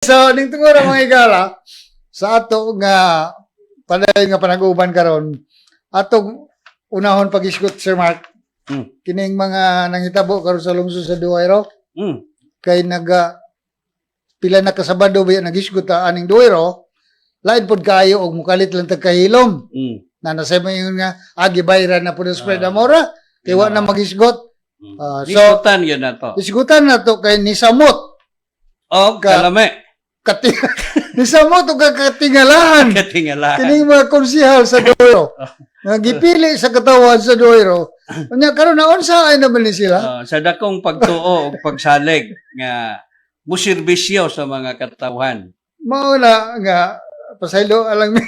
So, ning tungod, mga higala, sa ato nga padayon nga panag-uban karon, atong unahon pag-isgot, Sir Mark, kining mga nangitabo karon sa lungsod sa Duero, kay naga pila na ka Sabado ba nagisgot ta aning Duero, lain pod kaayo og mukalit lang tag kahilom. Na nasa mo yun nga agi bayran na pud spread amora kay wa na magisgot. Ah, so Isgutan yun na to. Isgutan na to kay nisamot O, kalame. Nisamot og katingalahan Katingalahan. kining mga konsihal sa Duero nga gipili sa katawhan sa Duero. Unya karon naunsa ay naman ni sila? Ah, sa dakong pagtuo ug pagsalig nga muserbisyo sa mga katawhan. Mao na nga pasaylo alang mi,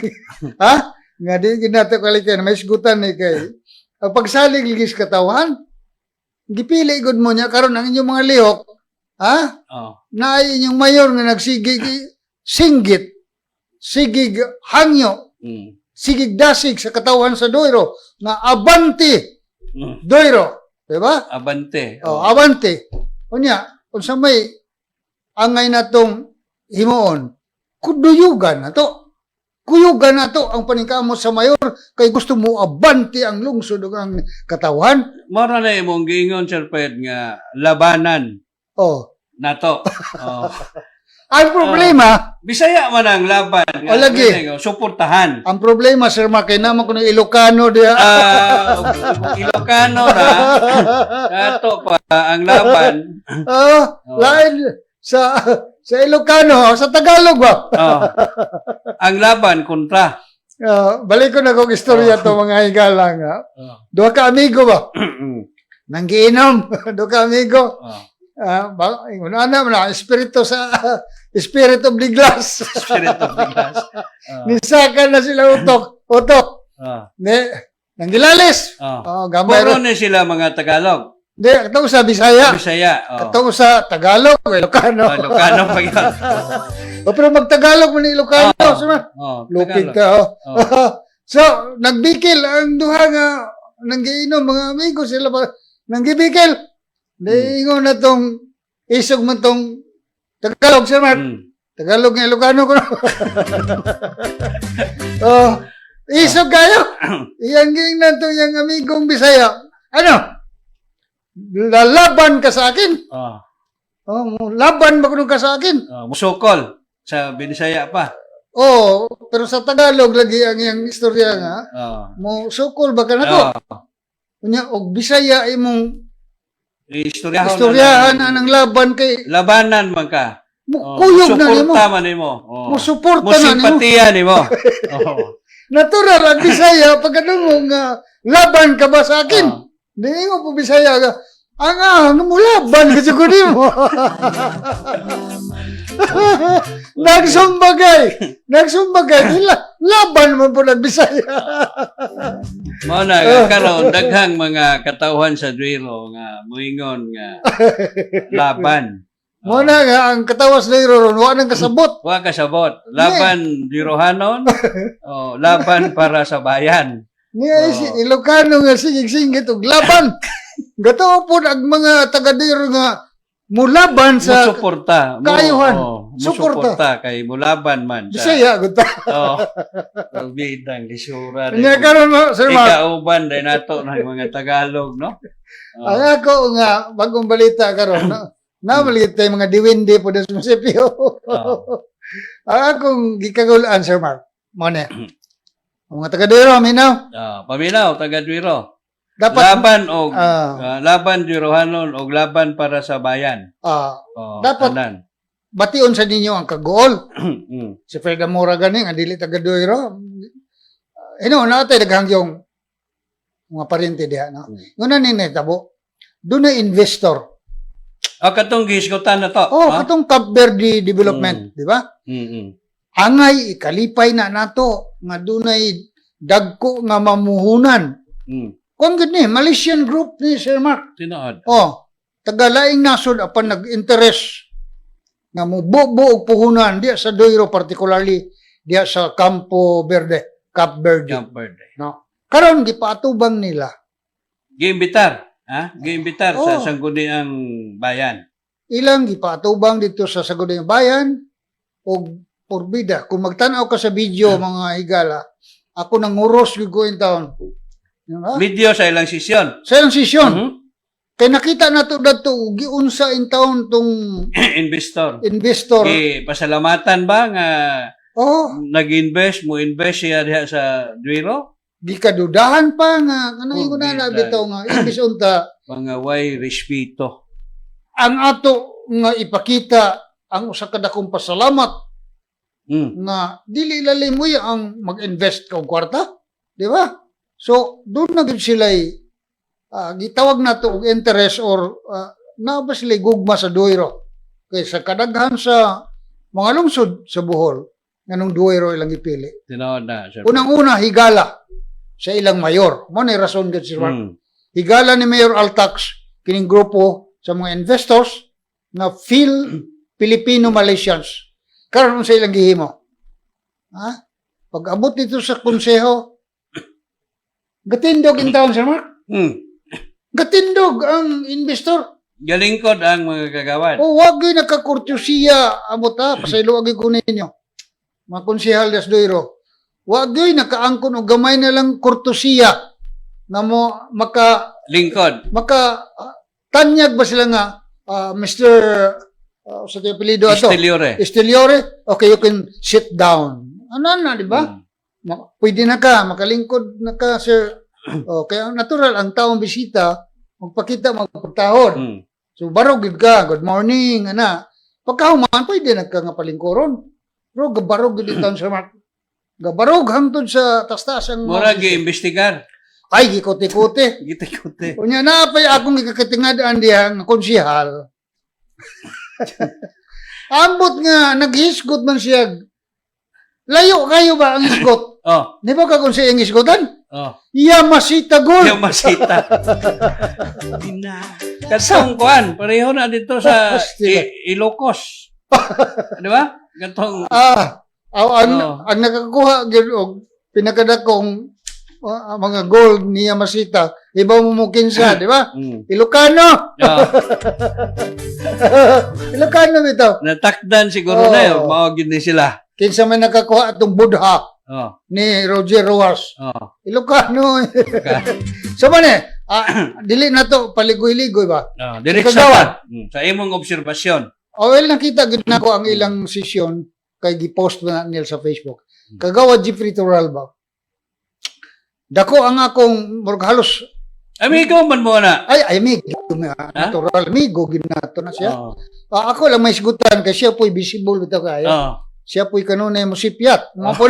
ha, nga di gid nato kalikay na may isgutan ni kay ang pagsalig lagi sa katawhan, gipili gud mo niya. Karon ang inyong mga lihok, ha, naay inyong mayor nga nagsigig singgit, sigig hangyo, sigig dasig sa katawhan sa Duero nga "Abante Duero," di ba? Abante. Oh, abante. Unya, unsa may angay natong himuon, kuduyugan na to. Kuyugan na to ang paningkamot sa mayor kay gusto mo abante ang lungsod ug ang katawhan. Mao ra na imong giingon, Sir Fred, nga labanan nato. Oh. Ang problema, Bisaya man ang laban nga O, lagi. oh, suportahan. Ang problema, Sir Mark, kay naman kuno Ilocano diha. Ah, Ilocano ra ato pa ang laban. Lain sa Ilocano, sa Tagalog ba? Oh. Ang laban kontra. Ah, balik ko na kong istorya to, mga higala nga. Duha ka amigo ba? Nanggiinom, duha ka amigo. Ah, ba, ingon ana man na, espiritu sa spirit of the glass. Spirit of the glass. Nisaka na sila utok, utok. Ne, nanggilalis. Oh. Oh, gamay. Puro ni sila mga Tagalog. Di, katong sa Bisaya, Bisaya. Oh. katong sa Tagalog, Ilocano. Oh, Ilocano pa yun. Oh, pero magtagalog man ni Ilocano, sama. Oh, Lupig Tagalog. ka. Oh. Oh. So, nagbikil ang duha nga nanggiinom, mga amigo sila pa nanggibikil. Di ingon na tong isog man tong Tagalog, Sir Mark. Tagalog nga Ilocano ko. Oh, isog kayo. Iyang giingnan tong iyang amigong Bisaya. "Ano? Lalaban ka sa akin?" Oh. "Oh, laban ba kuno ka sa akin?" Oh, musukol sa Binisaya pa. Oh, pero sa Tagalog lagi ang iyang istorya nga. Oh. "Mo sukol ba ka nako?" Oh. Unya og Bisaya imong Istoryahan istoryahan anang laban kay Labanan man ka. mo Oh, kuyog na nimo. Suporta man nimo. Oh. Mo suporta na nimo. Musimpatiya nimo. Oh. Natural ang Bisaya pag ano mo nga "Laban ka ba sa akin?" Oh. Di mo po Bisaya ka. Ang ah, mo laban ka siguro nimo. Nagsumbagay. Nagsumbagay. Nila, laban man po ng Bisaya. Mao na nga karon daghang mga katawhan sa Duero nga moingon nga laban. Mo na nga ang katawas na ron, wa nang kasabot. Wa kasabot. Laban Duerohanon o laban para sa bayan. Niya si Ilocano nga sige singgit og laban. Gato po ang mga taga Duero nga mulaban sa Musuporta. Mo, kaayuhan. Oh, Suporta. musuporta kay mulaban man sa Bisaya gud ta. Oh. Ang bidang lisura. Nya karon mo, Sir Mark. Ikauban din nato ng mga Tagalog, no? Oh. Ang ako nga bagong balita karon, no. Namalit tayo mga diwindi po sa munisipyo. Oh. Ang akong gikagulaan, Sir Mark, mo na. Ang mga taga Duero, minaw. Ah, paminaw taga Duero. Dapat Laban og laban Duerohanon og laban para sa bayan. Oh, tanan. Bation sa ninyo ang kaguol. Si Ferda Mora gani nga dili taga Duero. Ino na tay daghang yung mga parente diha, no. Nguna ni tabo. Doon na investor. Ah, katong gihisgutan na to. Oh, ah? katong Cape Verde Development, di ba? Angay ikalipay na nato nga dunay dagko nga mamuhunan. Kung gud ni Malaysian group ni, Sir Mark. Tinuod. Oh, taga laing nasod apan nag-interest nga mububo og puhunan diya sa Duero, particularly diya sa Campo Verde, Cape Verde. Camp Verde. No. Karon gipaatubang nila. Giimbitar, ha? Giimbitar sa Oh. Sangguniang Bayan. Ilang gipaatubang dito sa Sangguniang Bayan. Og porbida, kung magtan-aw ka sa video, mga higala, ako nanguros gyud ko intawon. Diba? Video sa ilang sesyon. Sa ilang sesyon, kay nakita nato dadto giunsa in town tong Investor. Investor. Gi pasalamatan ba nga Oh, nag-invest mo invest siya diha sa Duero? Gikadudahan pa nga kanang ingon na Porbida. bitaw nga imbis unta Mga way respeto. Ang ato nga ipakita ang usa ka dakong pasalamat nga dili lalim mo ang mag-invest ka og kwarta, di ba? So doon na gyud sila, gitawag nato og interest or naa ba sila gugma sa Duero kay sa kadaghan sa mga lungsod sa Bohol, nganong Duero ilang gipili? Tinuod na, sir. Unang-una, higala sa ilang mayor. Mo ni rason gyud, Sir Mark. Higala ni Mayor Altax kining grupo sa mga investors nga Phil Filipino Malaysians. Karon, sa ilang gihimo? Ha? Pag abot dito sa konseho, gatindog in town, Sir Mark. Gatindog ang investor. Galingkod ang mga kagawad. O wag gyud nakakurtesiya abot ha, pasaylo gyud ko ninyo. Mga konsehal des Duero. Wag gyud nakaangkon og gamay na lang kurtesiya nga mo maka Lingkod. Maka tanyag ba sila nga Mr. Sa iyang apelyido ato? Esteliore. Esteliore, okay, you can sit down. Ano na, di ba? Pwede na ka, makalingkod na ka, sir. Okay, ang natural, ang taong bisita, magpakita, magpagtahod. So, barog gid ka, good morning, ana. Pagkahuman, pwede na ka nga palingkuron. Pero gabarog gid itaon, Sir Mark. Gabarog hangtod sa tastas ang Mura gi-imbestigar. Ay, gikote-kote. Giti-kuti. Unya na pa'y akong ikakatingadaan diha nga konsihal. Ambot nga naghisgot man siya. Layo kayo ba ang hisgot? Oh, Di ba ka kung siya ang hisgotan? Oh. Yamasita Gold. Yamasita. Katong kuan, pareho na dito sa Ilocos. Di ba? Katong Ah, ang, Oo. ang nakakuha gyud og pinakadakong mga gold ni Yamasita, iba mo mo kinsa, di ba? Ilocano. Oh, Ilocano bitaw. Natakdan siguro na yun. Oo. Mao gid ni sila. Kinsa man nakakuha atong Budha ni Roger Rojas. Ilocano. So man eh, dili na to paligoy-ligoy ba? Oh, diretso Kagawad. ta. Sa imong obserbasyon. Oh, well, nakita gid nako ang ilang session kay gi-post na nila sa Facebook. Kagawad Jeffrey Toralba. Dako ang akong murag halos Amigo man mo na. Ay amigo natural amigo ginato na siya. Ah, ako lang may sigutan kay siya po'y visible bitaw kayo. Siya po'y kanunay mo sipyat. Mga po.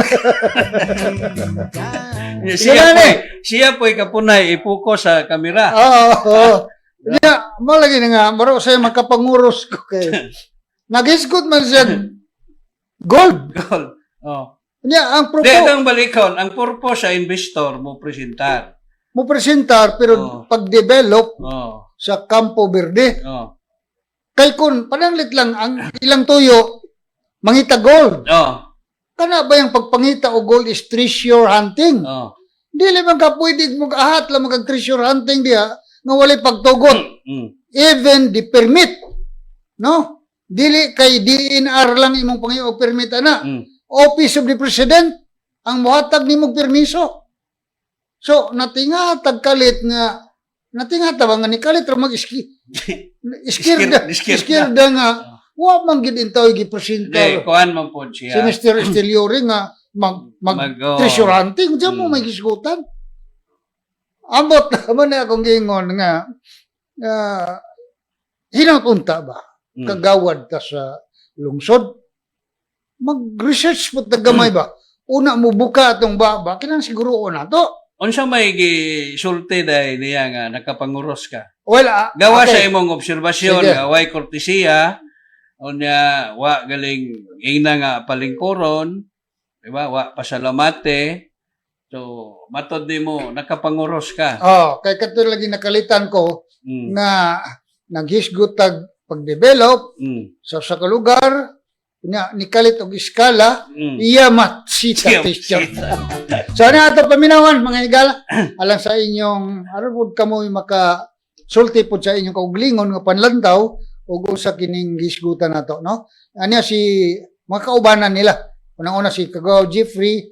Siya Ganun po'y, siya po'y kapunay ipuko sa kamera. Oo. Oo. Niya, mo lagi na nga, maro sa'yo makapanguros ko kay. Nagisgot man siya gold. Gold. Oh. Niya, ang Di, propo, itong balikon, ang purpose sa investor mo presentar. Mo presentar pero pag-develop sa Campo Verde. Kay kun pananglit lang ang ilang tuyo mangita gold. Kana ba yung pagpangita og gold is treasure hunting? Dili man ka pwede mag-ahat lang mag treasure hunting diha nga walay pagtugot. Even the permit. No? Dili kay DENR lang imong pangayo og permit ana. Office of the President ang mohatag nimo og permiso. So natinga tagkalit nga natinga ta ba nga nikalit ra mag iskirda Iskirda. iskirda nga wa man gid intaw Di, gipresentar kuan man po siya. si Mr. Esteliore nga mag mag Mag, oh. treasure hunting diyan mo may gisgutan. Ambot mo na akong giingon nga hinaut unta ba kagawad ka sa lungsod, mag-research po ta gamay ba, una mo buka atong baba kinang siguro na to. Unsa may gisulti dahil niya nga nakapanguros ka? Well, Gawa okay. sa imong obserbasyon Sige. nga way kortesiya, unya wa galing ingna nga palingkuron, di ba? Wa pasalamate. So, matod nimo nakapanguros ka. Oh, kay kato lagi nakalitan ko nga naghisgot tag pag-develop sa ka lugar nya nikalit og iskala iya matsita Siya, teacher. sita. So ano ato paminawan, mga higala, alang sa inyong aron pud kamo maka sulti pud sa inyong kauglingon nga panlantaw ug usa kining gisgutan nato, no? Anya si Mga kaubanan nila. Unang-una si Kagaw Jeffrey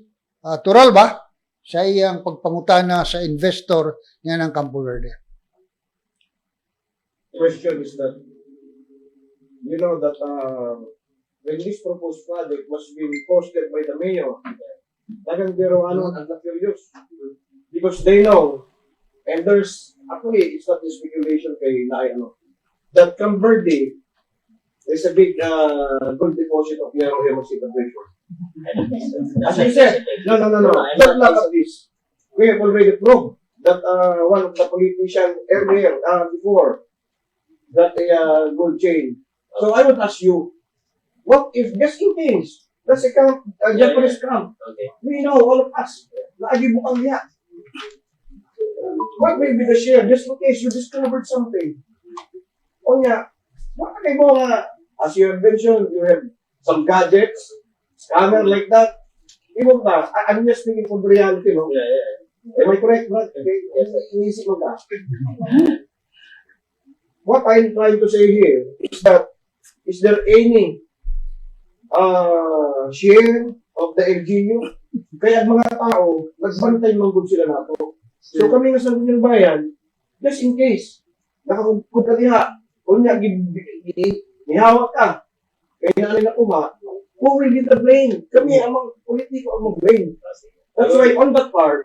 Turalba sa iyang pagpangutana sa investor niya ng Campo Verde. Question is that you know that when this proposed project was being posted by the mayor, daghang Biruano ang na-curious because they know, and there's actually, it's not the speculation kay na ano, that Camp Verde is a big gold deposit of Yero Yamasita treasure. As you said, no. I'm Don't not laugh at this. We have already proved that one of the politicians earlier, before, got a gold chain. So I would ask you, what if, just in case, that's a camp, a Japanese camp. We know, all of us, naagi mo kang niya. What will be the share, just in case you discovered something? O niya, baka kayo mo nga, as you have mentioned, you have some gadgets, scanner like that. Imo ba? I'm just speaking from the reality, no? Yeah. Am I correct, Brad? Okay, iniisip mo ba? What I'm trying to say here is that, is there any share of the LGU? Kaya ang mga tao, nagbantay manggod sila nato. So kami nga sa Sangguniang Bayan, just in case, nakakugkod ka diha, unya, nihawak ka, kaya nalin na kuma, who will get the blame? Kami, ang mga politiko ang mag-blame. That's why on that part,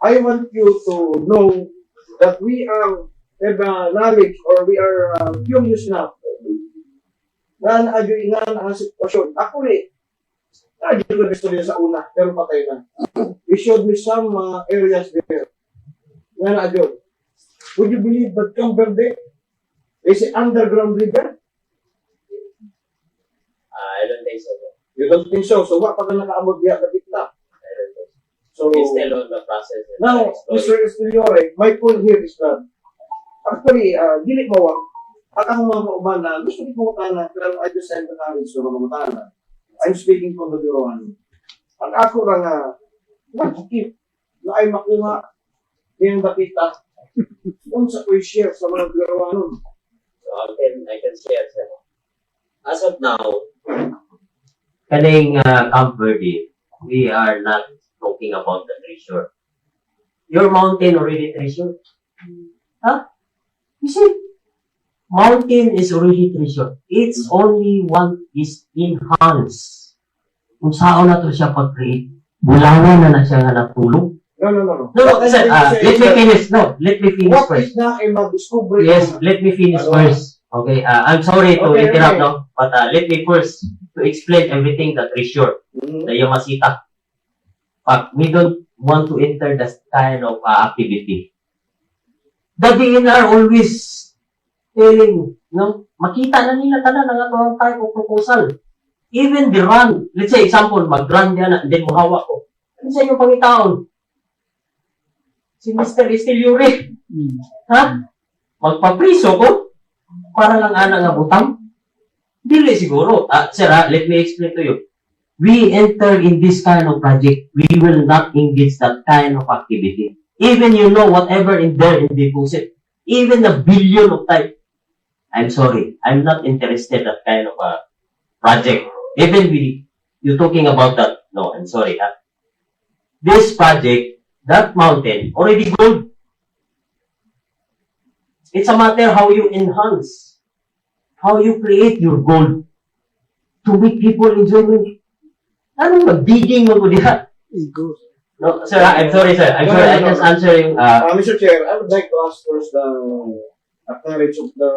I want you to know that we are have knowledge or we are curious now. Nga na nga na ang sitwasyon. Ako rin, naadyo ko gusto niya sa una, pero patay na. He showed me some areas there. Nga na adyo. Would you believe that Camp Verde is an underground river? I don't think so, bro. You don't think so? So, wa pa ka nakaabot diya ka? I don't think so. So, It's still on the process and now, exploring. Mr. Estillore, my point here is that, actually, dili mo ang akong mga kauban na gusto ko pangutana, pero I just have the courage to mangutana. I'm speaking from the Biruan. Ang ako ra nga, what if na ay makuha niyang dapita, unsa ko'y share sa mga Biruanon? So I can share, sir. As of now, kaning Camp Verde, we are not talking about the treasure. Your mountain already treasure. Huh? You see, mountain is already treasure. It's only one is enhance. Kung saan na to siya pag-create, bulawan na na siya nga natulog. No. No, What I'm sir, trying to say let is me that finish. No, let me finish what first. if na ay ma-discover Yes, let me finish Ano? first. Okay, I'm sorry to interrupt, no? But let me first to explain everything that treasure, the Yamasita. But we don't want to enter that kind of activity. The DENR always telling, no? Makita na nila tanan ang atong type of proposal. Even the run, let's say example, mag-run yan, and then muhawa ko. Ano sa inyong pangitaon? Si Mr. Estiliore. Ha? Magpapriso ko? Para lang ana nga butang? Dili siguro. Ah, sir, ah, let me explain to you. We enter in this kind of project, we will not engage that kind of activity. Even you know whatever in there in deposit, even a billion of time. I'm sorry, I'm not interested that kind of a project. Even we, you talking about that. No, I'm sorry. Ha? This project, that mountain, already gold. It's a matter how you enhance, how you create your gold to make people enjoyment. Anong mag-digging mo ko diha? Ego. No, sir, I'm sorry, sir. I'm No, sorry. no, I'm no, just no. answering. Mr. Chair, I would like to ask first the acknowledge of the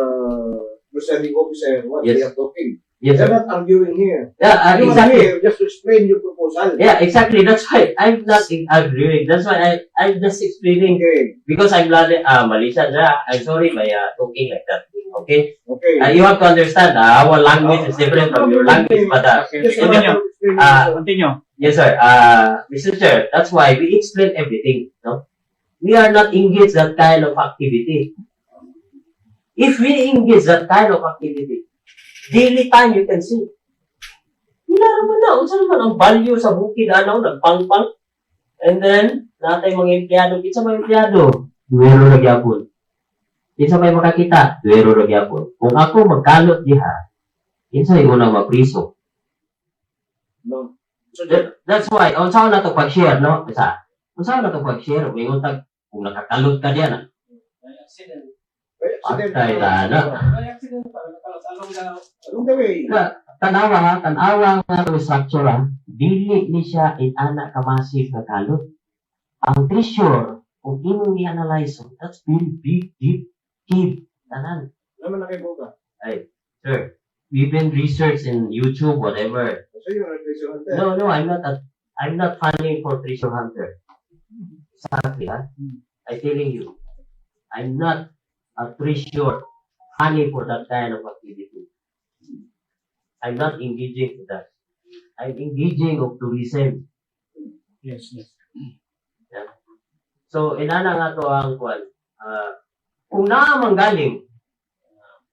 presiding officer what they are talking. Yes, They're sir. not arguing here. Yeah, You are exactly. here just to explain your proposal. Yeah, exactly. That's why I'm not agreeing. That's why I'm just explaining because I'm not Malaysian. Yeah, I'm sorry by talking like that. Okay? Okay. You have to understand our language is different from your language. But Just continue. to explain Continue. Yes, sir. Mr. Chair, that's why we explain everything. No, we are not engaged that kind of activity. If we engage that kind of activity, daily time you can see. Wala naman na. Unsa naman ang value sa bukid, ano, nagpangpang. And then, natay mga empleyado. Kinsa may empleyado? Duwero ra gyapon. Kinsa may makakita? Duwero ra gyapon. Kung ako magkalot diha, kinsa yung unang mapriso? No. So, That's why, unsa na to pag-share, no? Isa. Unsa na to pag-share? Mingon tag kung nakakalot ka diyan, ah. May accident. Patay ta na. Along the way. Tanawa ha, tanawa nga to structure ha. Dili ni siya inana ka massive nga kalot. Ang treasure, kung imong i-analyze, oh, that's very big, deep, cave. Tanan. Naman na kay Boga. Sir, we've been research in YouTube, whatever. So, you're a treasure hunter. No, I'm not funding for treasure hunter. Exactly, huh? I'm telling you, I'm not a treasure funding for that kind of activity. I'm not engaging to that. I'm engaging of tourism. Yes. So, inana nga to ang kwan. Ah, kung naa man galing,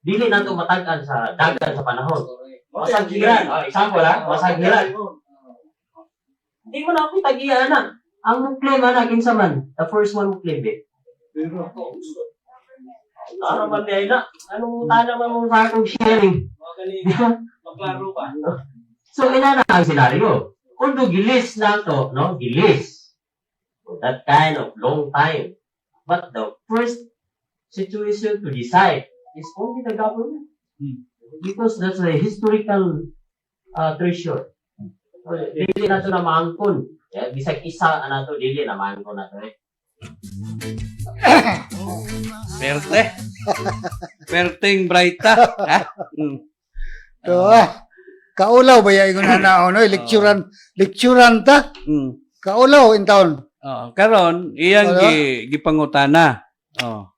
dili na to matag-an sa dagan sa panahon. Masagiran. Oh, example ha, masagiran. Hindi mo na ako tagiya na. Ang claim ana kinsa man, the first one mo claim eh. Pero, Ano man di na? Anong tana man mo sa akong sharing? Maklaro pa. So ina na ang senaryo. Although gilis na to, no? Gilis. For that kind of long time. But the first situation to decide is only the government. Because that's a historical treasure. So, dili na to na maangkon. Eh, bisag isa na to, dili na maangkon na to eh. Perte. Perteng brighta. Ha? So, kaulaw ba yung na na no? Lecturean, lecturean ta. Kaulaw in town. Oh, karon iyang Ano? Gipangutana. Oh.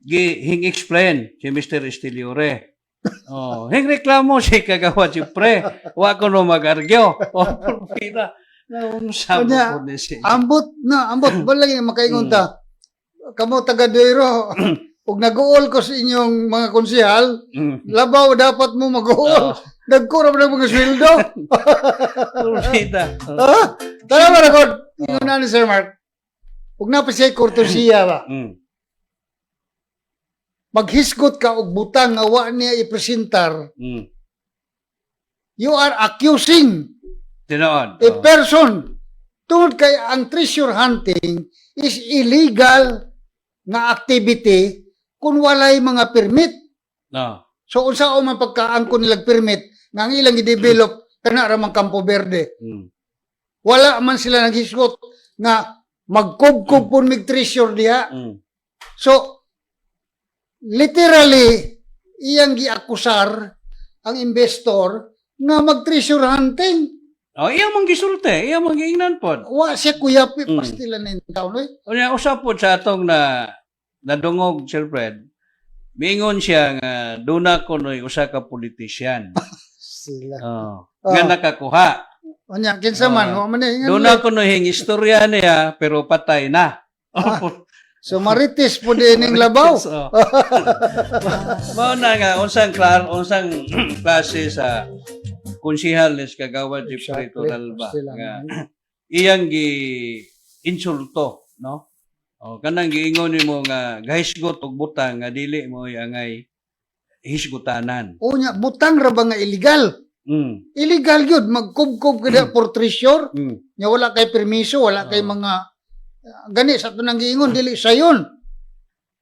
Gi hing explain si Mr. Estiliore. Oh, hing reklamo si kagawa si pre. Wa ko no mag-argue. Oh, pira. Naunsa mo Unya, po ni si. Ambot na, ambot ba lagi makaingon ta. Kamo taga Duero, ug nag-uol ko sa inyong mga konsehal, labaw dapat mo mag-uol. Oh, Nagkura ba ng mga sweldo? pira. Oh. Ha? Tara ba rakod? Ingon na ni Sir Mark. Ug na pa siya kortesiya ba? Maghisgot ka og butang nga wa niya ipresentar, you are accusing Tinuod. a Oh. person. Tungod kay ang treasure hunting is illegal nga activity kung walay mga permit. No. So unsa man pagkaangkon nilag permit nga ang ilang i-develop kana ra man Campo Verde. Wala man sila naghisgot nga magkubkob pun mig treasure diha. So literally iyang giakusar ang investor nga mag treasure hunting. Oh, iya mang gisulti, iya mang giingnan pod. Wa siya kuyapi pastila na in town oy. Unya usa pod sa atong na nadungog Sir Fred. Miingon siya nga duna kunoy usa ka politician. Sila. Oh, nga nakakuha. Unya kinsa man wa man eh, ingan Duna kunoy hing istorya niya pero patay na. So marites po din ning labaw. So, mao na nga unsang unsang klase sa konsihal ni Kagawad Jeffrey Toralba Sila. nga iyang gi insulto, no? O kanang giingon nimo nga gahisgot og butang nga dili mo angay hisgutanan. Unya butang ra ba nga illegal? Illegal yun magkubkob ka diha for treasure. Nya wala kay permiso, wala kay mga gani sa tunang giingon dili sayon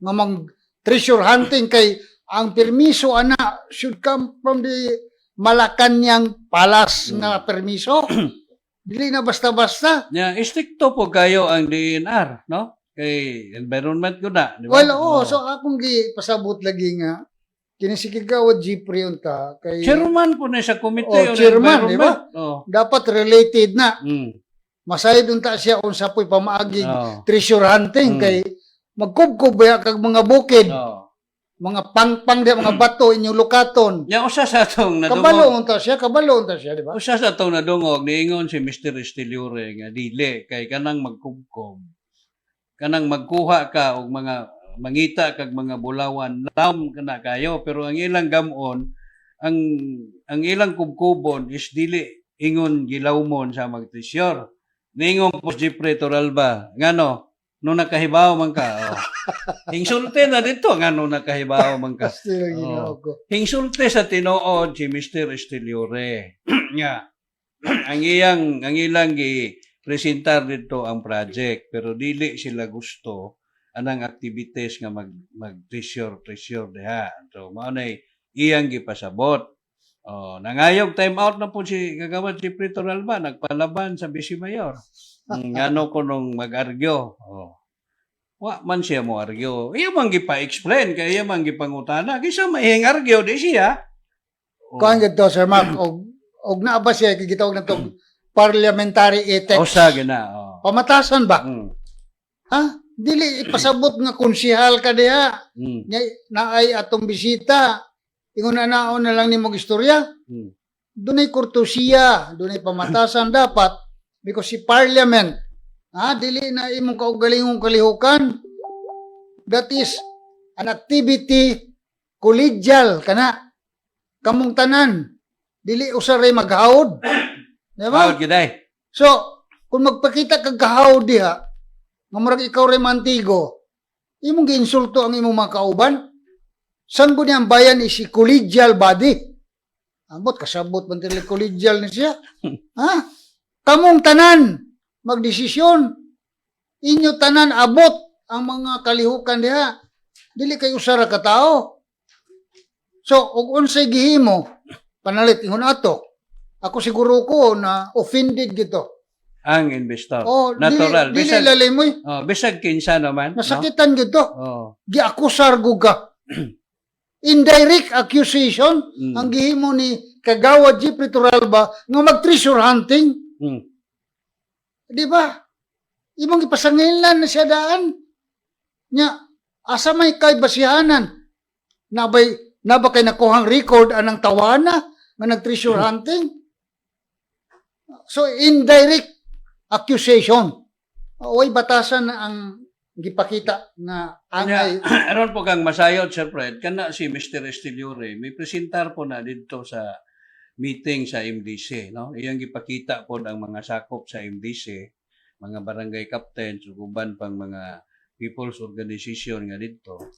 nga mang treasure hunting kay ang permiso ana should come from the Malacanang Palace nga permiso. Dili na basta-basta. Nya istrikto po kayo ang DNR, no? Kay environment ko na, di ba? Well, oo, so akong gipasabot lagi nga kini si Kigawad Jeffrey unta kay Chairman po na sa komite Oh, on chairman, di ba? environment. Oh. Dapat related na. Masayod unta siya unsa po'y pamaagi treasure hunting kay magkubkob ba kag mga bukid, mga pangpang di mga bato inyong lukaton. Nya usa sa atong Kabalo nadungog. unta siya, kabalo unta siya, di ba? Usa sa atong nadungog niingon si Mr. Estiliore nga dili kay kanang magkubkob. Kanang magkuha ka og mga mangita kag mga bulawan lam kana kayo pero ang ilang gamon ang ilang kubkubon is dili ingon gilawmon sa magtreasure. Niingon po si Jeffrey Toralba ngano no nakahibaw man ka. Oh. Insulte na dito ngano nakahibaw man ka. Sila Ginoo ko. Hinsulte sa tinuod si Mr. Estiliore. Nga. Ang ilang gi presentar dito ang project, pero dili sila gusto anang activities nga mag mag treasure treasure diha. So mao nay iyang gipasabot. Oh, nangayog time out na po si Kagawad si Toralba, nagpalaban sa Vice Mayor. Ngano ko nung mag-argue. Oh. Wa man siya mo argue. Iya man gipa-explain kay iya man gipangutana. Kisa mahing argue di siya. Oh. Kuan gid to, Sir Mark, og naa ba siya gitawag na tong parliamentary ethics? Usa gina. Oh. Pamatasan ba? Ha? Dili ipasabot nga konsihal ka diha. Nya naay atong bisita. Ingon na naon na lang nimo istorya. Dunay kortesiya, dunay pamatasan dapat because si parliament, ha, dili na imong kaugalingong kalihukan. That is an activity collegial kana. Kamong tanan dili usa ray maghawod. Di ba? Hawod gyud ay. So, kung magpakita kag kahawod diha, nga murag ikaw ray mantigo, imong giinsulto ang imong mga kauban. Sangguniang Bayan is a collegial body. Ambot, kasabot man tila collegial ni siya. Ha? Kamong tanan, magdesisyon. Inyo tanan abot ang mga kalihukan diha. Dili kay usa ra ka tawo. So, og unsay gihimo, panalit ingon ato. Ako siguro ko na offended gito. Ang investor. Oh, Natural. dili, dili Bisag, lalimoy. oh, bisag kinsa naman, no? Nasakitan gito. Oh. Giakusar gud ka. Indirect accusation ang gihimo ni Kagawa Jeffrey Toralba nga mag-treasure hunting, di ba? Imong gipasangilan na siya daan. Nya, asa may kay basihanan? Nabay naba kay nakuhang record anang tawana nga nag-treasure hunting? So indirect accusation. Oy, batasan na ang gipakita nga angay. Aron po kang masayod, Sir Fred, kana si Mr. Estiliore, may presentar po na dito sa meeting sa MDC, no? Iyang gipakita po ang mga sakop sa MDC, mga barangay captains ug uban pang mga people's organization nga dito.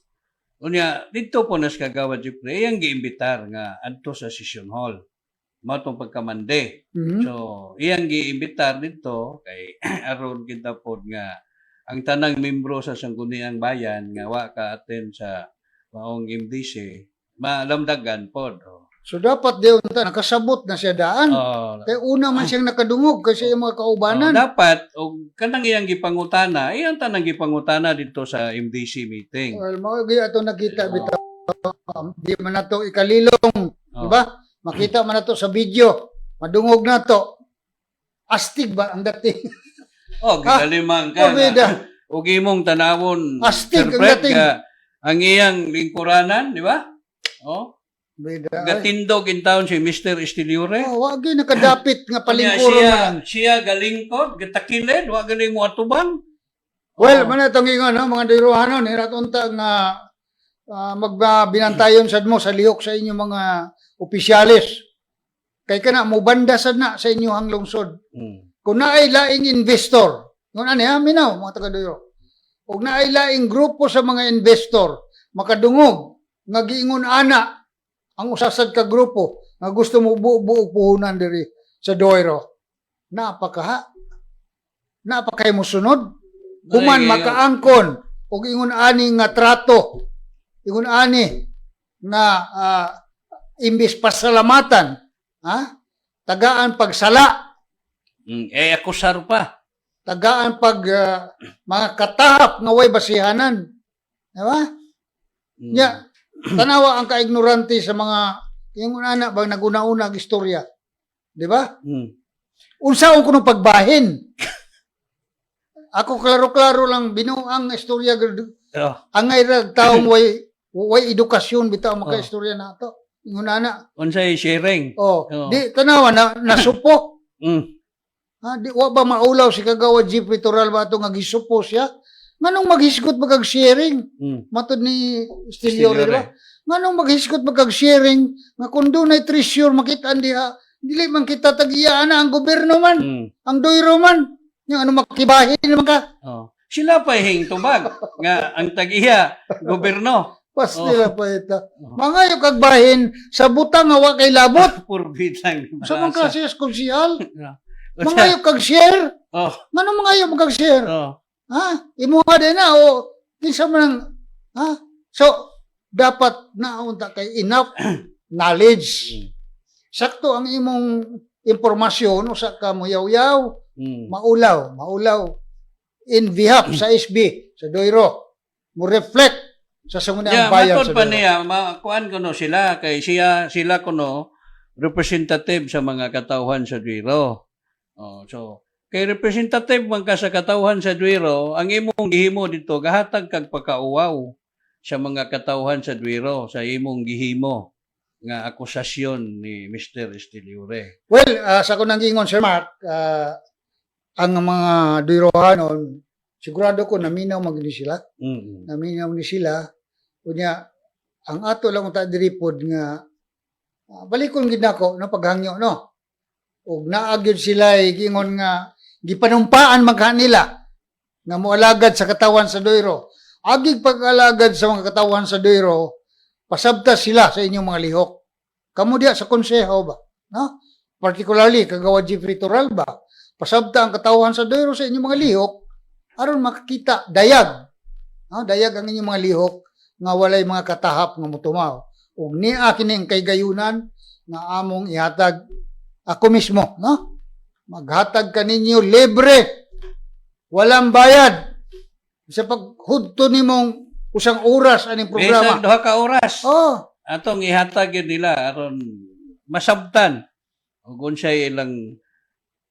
Unya, dito po nas Kagawad Jeffrey, iyang giimbitar nga adto sa session hall. Mao tong pagkamande. So, iyang giimbitar dito kay aron kita pod nga ang tanang membro sa Sangguniang Bayan nga wa ka attend sa maong MDC malamdagan pod. Oh. So dapat di unta nakasabot na siya daan. Oh, Kay una man siyang nakadungog kasi yung mga kaubanan. Oh, dapat og kanang iyang gipangutana, iyang tanang gipangutana dito sa MDC meeting. Well, mao gyud ato nakita bitaw. Di man nato ikalilong, di ba? Makita man nato sa video. Madungog nato. Astig ba ang dating? Oh, gigalimang ka. Oh, bida. Ug imong tanawon, Astig Sir ang Fred, dating. nga ang iyang lingkuranan, di ba? Oh, Bida. Ay. gatindog in town si Mr. Estiliore. Oh, wa gyud nakadapit nga Kanya palingkuron siya, na lang. siya galingkod, gatakilid, wa galing mo atubang. Well, Oh. man itong ingon, no, mga diruhanon, hirat unta nga magbinantayon sad mo sa lihok sa inyong mga opisyales. Kay kana mubanda sad na sa inyong lungsod. Kung naay laing investor, kung ano ha, minaw, mga taga Duyo. Kung naay laing grupo sa mga investor, makadungog, nga giingon ana, ang usasad ka grupo, nga gusto mo buo-buo puhunan diri sa Duero. Napakaha. Napakay mo sunod. Human Ay, makaangkon og ingon ani nga trato, ingon ani nga imbis pasalamatan, ha? Tagaan pagsala, Eh, akusar pa. Tagaan pag mga katahap nga way basihanan. Di ba? Nya, tanawa ang kaignorante sa mga yung ana bang naguna-una ang istorya. Di ba? Unsaon kuno pagbahin? Ako klaro-klaro lang binuang istorya Oh, angay ra taong way edukasyon bitaw maka istorya nato. Ingon ana. Unsay sharing. Oh, Oo. di tanawa na nasupo. Ha, di wa ba maulaw si Kagawa Jeffrey Toral ba ato nga gisupo siya? Nganong maghisgot ba kag sharing? Matod ni Estiliore, Estiliore. di ba? Nganong maghisgot ba kag sharing nga kung dunay treasure makita diha, dili man kita tag-iya ana ang gobyerno man, ang doyro man. Yung ano makibahin naman ka. Oh. Sila pa hing tubag nga ang tag-iya gobyerno. Pastila pa ita. Mangayo kag bahin sa butang nga wa kay labot. Purbitang Sa mga klase sa konsihal. Mangayo. Mangayo kag share. Oh, Ngano mangayo mo kag share? oh. Ha? Imuha din na o kinsa man ang, ha? So dapat naunta kay enough knowledge. Sakto ang imong impormasyon, usa ka moyaw-yaw, maulaw, maulaw in behalf sa SB, sa Duero. Mo reflect sa Sangguniang Bayan matod sa pa Duero. niya, makuan kuno sila kay siya sila kuno representative sa mga katawhan sa Duero. Oh, so kay representative man ka sa katawhan sa Duero, ang imong gihimo dito gahatag kag pagkauwaw sa mga katawhan sa Duero sa imong gihimo nga akusasyon ni Mr. Estiliore. Well, sa kunang gingon, Sir Mark, ang mga Duerohanon, sigurado ko naminaw magini sila. Naminaw ni sila. Unya, ang ato lang unta diri pod nga balikon gid nako no paghangyo no. Ug naa gyud sila giingon nga gipanumpaan man nila nga moalagad sa katawan sa Duero. Agig pag-alagad sa mga katawan sa Duero, pasabta sila sa inyong mga lihok. Kamo diya sa konseho ba? No? Particularly, Kagawad Jeffrey Toralba, pasabta ang katawan sa Duero sa inyong mga lihok aron makakita dayag. No? Dayag ang inyong mga lihok nga walay mga katahap nga motumaw. Ug niya kini ang kaygayunan nga among ihatag ako mismo, no? Maghatag kaninyo libre. Walang bayad. Sa paghudto nimong usang oras aning Bisan programa. 2 ka oras. Oh, Atong ihatag yun nila aron masabtan ug unsay ilang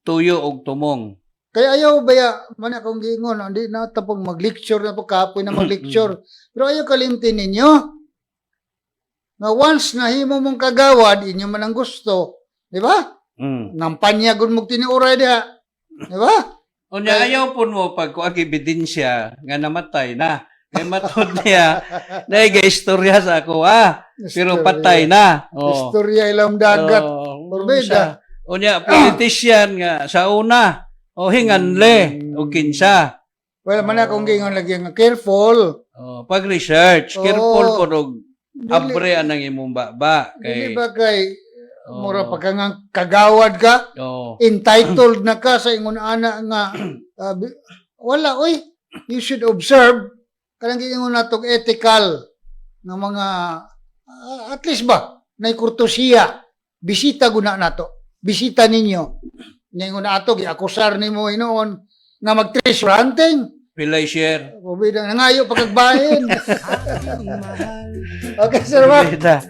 tuyo og tumong. Kaya ayaw baya man akong giingon, hindi na tapong mag-lecture na po kapoy na mag-lecture. Pero ayaw kalimtin ninyo nga once nahimo mong kagawad, inyo man ang gusto, di ba? Ngampanya gud mo tinuoray diha. Di ba? Unya ayaw pun mo pag kuag ebidensya nga namatay na. Kay matod niya, naay istorya sa ako ah, pero patay na. Oh. Istorya ilang dagat. Oh, Porbida. Unya politician nga sa una o hinganle o kinsa. Wala man akong giingon lagi nga careful. Oh, pag research, careful Oo. po og Dili, abre anang imong baba dili kay ba kay oh, mura pa ka nga kagawad ka, entitled na ka sa ingon ana nga wala oy, you should observe kanang giingon natong ethical nga mga at least ba nay kurtesiya, bisita guna nato, bisita ninyo, ningon ato giakusar nimo hinuon nga mag treasure hunting. Pilay share. Pobida nangayo pagkagbahin. Okay, Sir Mark. Porbida.